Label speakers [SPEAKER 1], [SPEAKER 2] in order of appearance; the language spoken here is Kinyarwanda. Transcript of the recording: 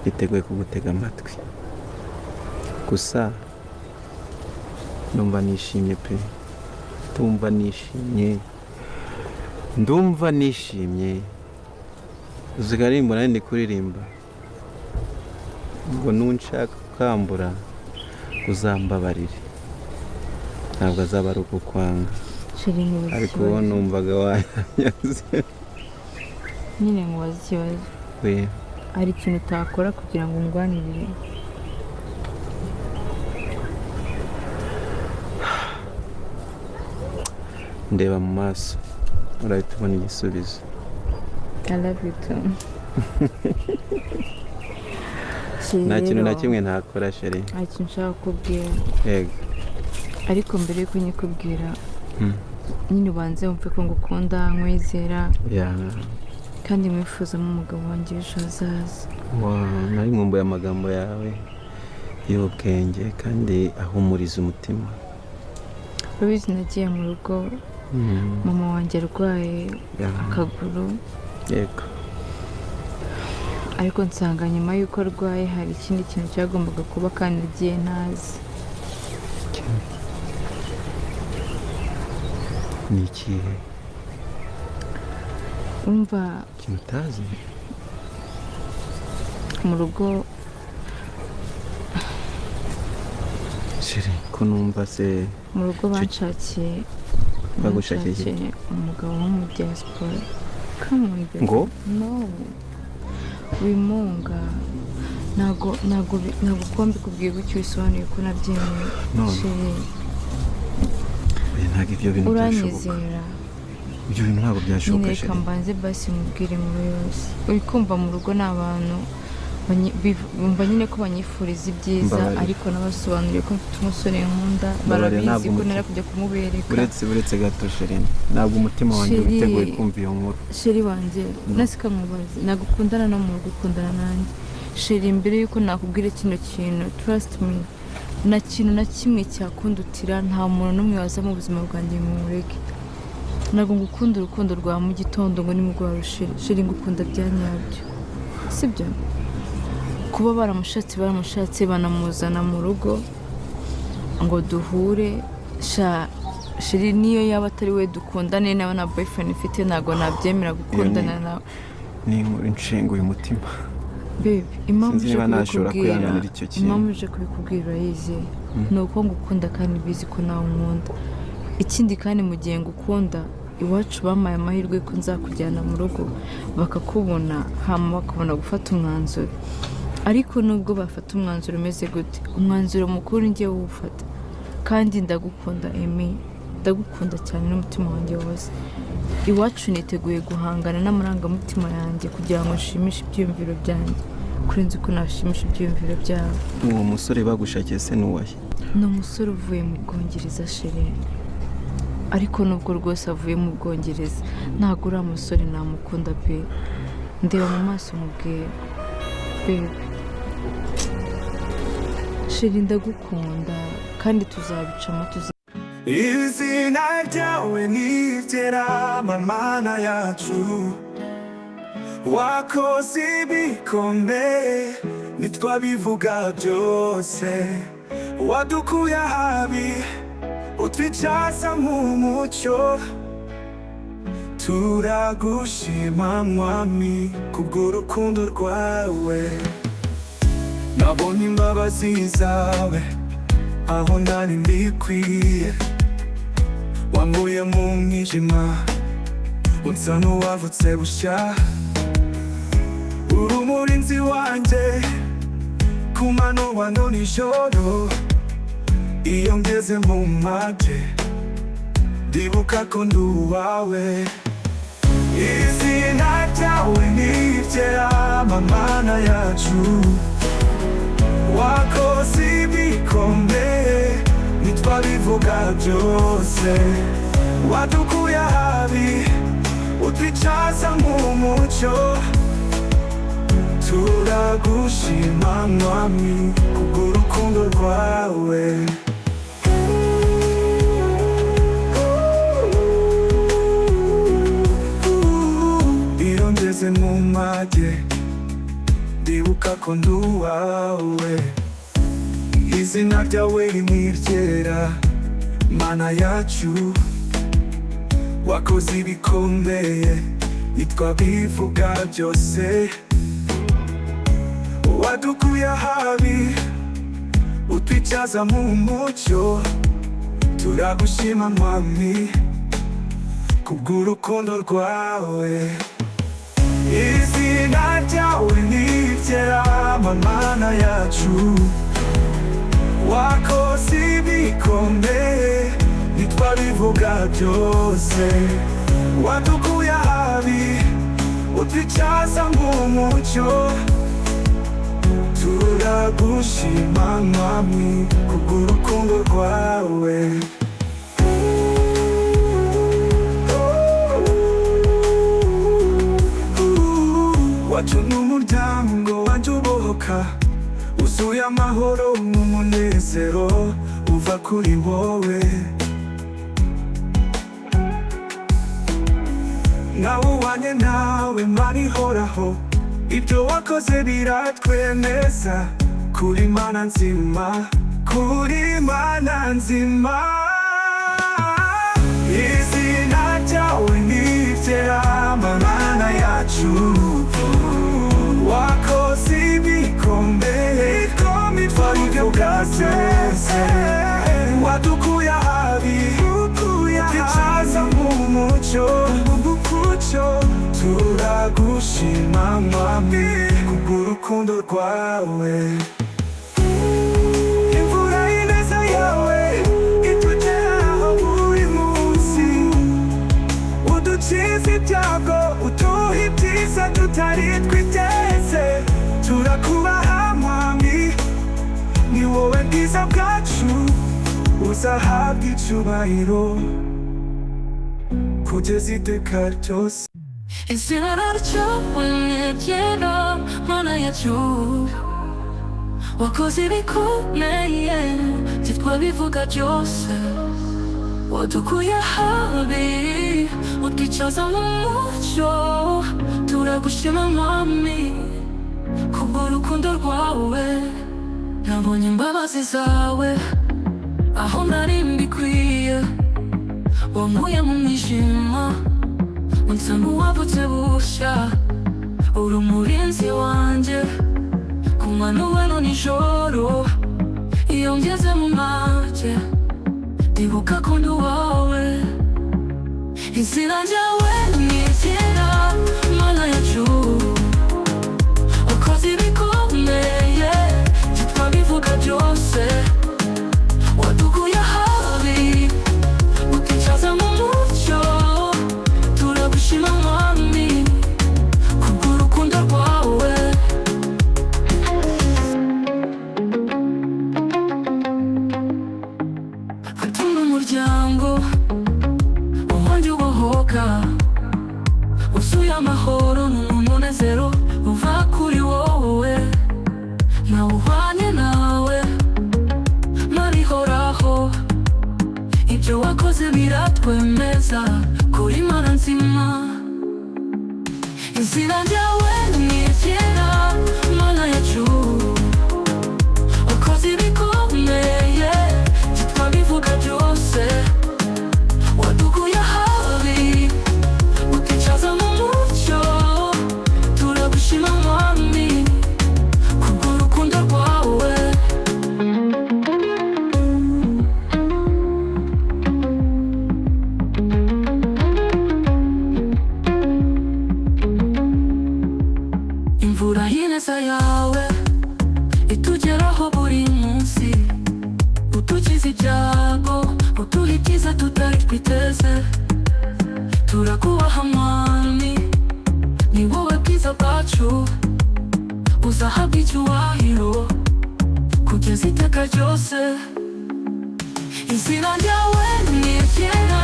[SPEAKER 1] Niteguye kugutega amatwi. Gusa ndumva nishimye pe, ndumva nishimye, ndumva nishimye. Uzi karirimbo nari ndi kuririmba ngo nunshaka ukambura uzambabarire, ntabwo azaba ari ukukwanga.
[SPEAKER 2] Chéri, nkubaze
[SPEAKER 1] Ariko uwo
[SPEAKER 2] ikibazo.
[SPEAKER 1] Numvaga wayanyaze.
[SPEAKER 2] Nyine nkubaze ikibazo.
[SPEAKER 1] We.
[SPEAKER 2] Hari ikintu utakora kugira ngo undwanirire?
[SPEAKER 1] Ndeba mu maso, urahita ubona igisubizo.
[SPEAKER 2] I love you too.
[SPEAKER 1] Nta kintu na
[SPEAKER 2] Rero,
[SPEAKER 1] kimwe ntakora, chéri.
[SPEAKER 2] Hari ikintu nshaka kukubwira.
[SPEAKER 1] Yego.
[SPEAKER 2] Ariko mbere yuko nyikubwira, nyine ubanze wumve ko ngukunda, nkwizera kandi mwifuzamo umugabo wanjye w'ejo hazaza.
[SPEAKER 1] Wa, nari nkumbuye amagambo yawe y'ubwenge kandi ahumuriza umutima.
[SPEAKER 2] Urabizi, nagiye mu rugo mama wanjye arwaye akaguru, ariko nsanga nyuma y'uko arwaye hari ikindi kintu cyagombaga kuba kandi nagiye ntazi.
[SPEAKER 1] Ni ikihe?
[SPEAKER 2] Umva.
[SPEAKER 1] Ikintu utazi?
[SPEAKER 2] Mu rugo.
[SPEAKER 1] Chéri, ko numva se?
[SPEAKER 2] Mu rugo banshakiye
[SPEAKER 1] Bagushakiye iki?
[SPEAKER 2] Banshakiye umugabo wo mu diaspora. Come on, baby.
[SPEAKER 1] Ngo?
[SPEAKER 2] No, wimunga, ntago kuba mbikubwiye gutyo bisobanuye ko nabyemeye.
[SPEAKER 1] None.
[SPEAKER 2] Chéri.
[SPEAKER 1] Oya, ntabwo ibyo bintu byashoboka.
[SPEAKER 2] Uranyizera?
[SPEAKER 1] Ibyo bintu ntabwo byashoboka.
[SPEAKER 2] Nyine reka
[SPEAKER 1] Chéri.
[SPEAKER 2] mbanze basi mubwire inkuru yose. Uri kumva, mu rugo ni abantu bumva nyine ko banyifuriza ibyiza,
[SPEAKER 1] Mbabarira.
[SPEAKER 2] ariko nabasobanuriye ko mfite umusore nkunda.
[SPEAKER 1] Mbabarira,
[SPEAKER 2] Barabizi
[SPEAKER 1] ntabwo
[SPEAKER 2] ko
[SPEAKER 1] umutima-
[SPEAKER 2] nari kujya kumubereka.
[SPEAKER 1] Uretse gato, chéri, ntabwo umutima wanjye
[SPEAKER 2] Chéri.
[SPEAKER 1] witeguye kumva iyo nkuru.
[SPEAKER 2] Chéri wanjye, nasika nkubaze, ntabwo ukundana no mu rugo, ukundana nanjye. Chéri, mbere yuko nakubwira kino kintu, trust me, nta kintu na kimwe cyakundutira, nta muntu n'umwe waza mu buzima bwanjye ngo nkureke. Ntabwo ngukunda urukundo rwa mu gitondo ngo nimugoroba rushire. Chéri, ngukunda bya nyabyo, sibyo? Kuba baramushatse banamuzana mu rugo ngo duhure, sha chéri, niyo yaba atari we dukundane naba na boyfriend mfite, ntabwo nabyemera gukundana nawe.
[SPEAKER 1] Ni inkuru inshenguye umutima.
[SPEAKER 2] Babe, impamvu
[SPEAKER 1] Sinzi
[SPEAKER 2] uje
[SPEAKER 1] niba nashobora
[SPEAKER 2] kubikubwira,
[SPEAKER 1] kwihanganira icyo kintu.
[SPEAKER 2] impamvu uje kubikubwira urayizi, ni uko ngukunda kandi bizi ko nawe unkunda. Ikindi kandi, mu gihe ngukunda, iwacu bampaye amahirwe ko nzakujyana mu rugo bakakubona, hama bakabona gufata umwanzuro. Ariko nubwo bafata umwanzuro umeze gute, umwanzuro mukuru njye wufata. Kandi ndagukunda, Emi, ndagukunda cyane n'umutima wanjye wose. Iwacu niteguye guhangana n'amarangamutima yanjye kugira ngo nshimishe ibyiyumviro byanjye kurenza uko nashimisha ibyiyumviro byabo.
[SPEAKER 1] Uwo musore bagushakiye se n'uwahe?
[SPEAKER 2] Ni umusore uvuye mu Bwongereza, chéri. Ariko nubwo rwose avuye mu Bwongereza, ntabwo uriya musore namukunda pe. Ndeba mu maso mubwira, babe. Chéri, ndagukunda kandi tuzabicamo, tuza
[SPEAKER 3] Izina ryawe ni Mana yacu, wakoze ibikomeye, ntitwabivuga byose. Wadukuye ahabi, utwicaza mu mucyo. Turagushima Mwami kubw'urukundo rwawe. Nabonye imbabazi zawe aho ntari mbikwiye. Wankuye mu mwijima, unsa n'uwavutse bushya. Uri umurinzi wanjye ku manywa no nijoro. Iyo ngeze mu mage, ndibuka ko ndi uwawe. Izina ryawe ni Mana yacu, wakoze ibikomeye, ntitwabivuga byose. Wadukuye ahabi, utwicaza mu mucyo. Turagushima Mwami kubw'urukundo rwawe. Iyo ngeze mu mage, ndibuka ko ndi uwawe. Ndibuka ko ndi uwawe. Izina ryawe ni iryera, Mana yacu. Wakoze ibikomeye, ntitwabivuga byose. Wadukuye ahabi, utwicaza mu mucyo. Turagushima Mwami, kubw'urukundo rwawe. Izina ryawe ni iryera, Mana yacu. Wakoze ibikomeye, ntitwabivuga byose. Wadukuye ahabi, utwicaza mu mucyo. Turagushima Mwami, kubw'urukundo rwawe. Watumye umuryango wanjye ubohoka, wuzuye amahoro n'umunezero uva kuri wowe. Nawe ubanye nawe, Mana ihoraho. Ibyo wakoze biratwemeza kuri Mana nzima, kuri Mana nzima. Izina ryawe ni iryera, Mana yacu. Wakoze ibikomeye, twabivuga byose. Wadukuye ahabi, utwicaza mu mucyo. Turagushima Mwami, kubw'urukundo rwawe. Imvura y'ineza yawe itugeraho buri munsi. Udukiza ibyago, uduha ibyiza tutari twiteze. Turakubaha Mwami, ni wowe bwiza bwacu. Uzahabwa icyubahiro kugeza iteka ryose.
[SPEAKER 4] Izina ryawe ni iryera, Mana yacu. Wakoze ibikomeye, ntitwabivuga byose. Wadukuye ahabi, utwicaza mu mucyo. Turagushima Mwami, kubw'urukundo rwawe. Nabonye imbabazi zawe aho nari mbikwiye. Wankuye mu mwijima, unsa n'uwavutse bushya. Uri umurinzi wanjye ku manywa no nijoro. Iyo ngeze mu mage, ndibuka ko ndi uwawe. Izina ryawe ni iryera, Mana yacu. Wakoze ibikomeye, ntitwabivuga byose. Wadukuye ahabi, utwicaza mu mucyo. Turagushima Mwami, kubw'urukundo rwawe. Watumye umuryango wanjye ubohoka, wuzuye amahoro n'umunezero uva kuri wowe. Ntawe uhwanye nawe, Mana ihoraho. Ibyo wakoze biratwemeza kuri Mana nzima. Izina ryawe ni iryera, Mana yacu. Wakoze ibikomeye, ntitwabivuga byose. Wadukuye ahabi, utwicaza mu mucyo. Turagushima Mwami, kubw'urukundo rwawe. Imvura y'ineza yawe itugeraho buri munsi. Udukiza ibyago, uduha ibyiza tutari twiteze. Turakubaha Mwami, ni wowe bwiza bwacu. Uzahabwa icyubahiro kugeza iteka ryose. Izina ryawe ni iryera.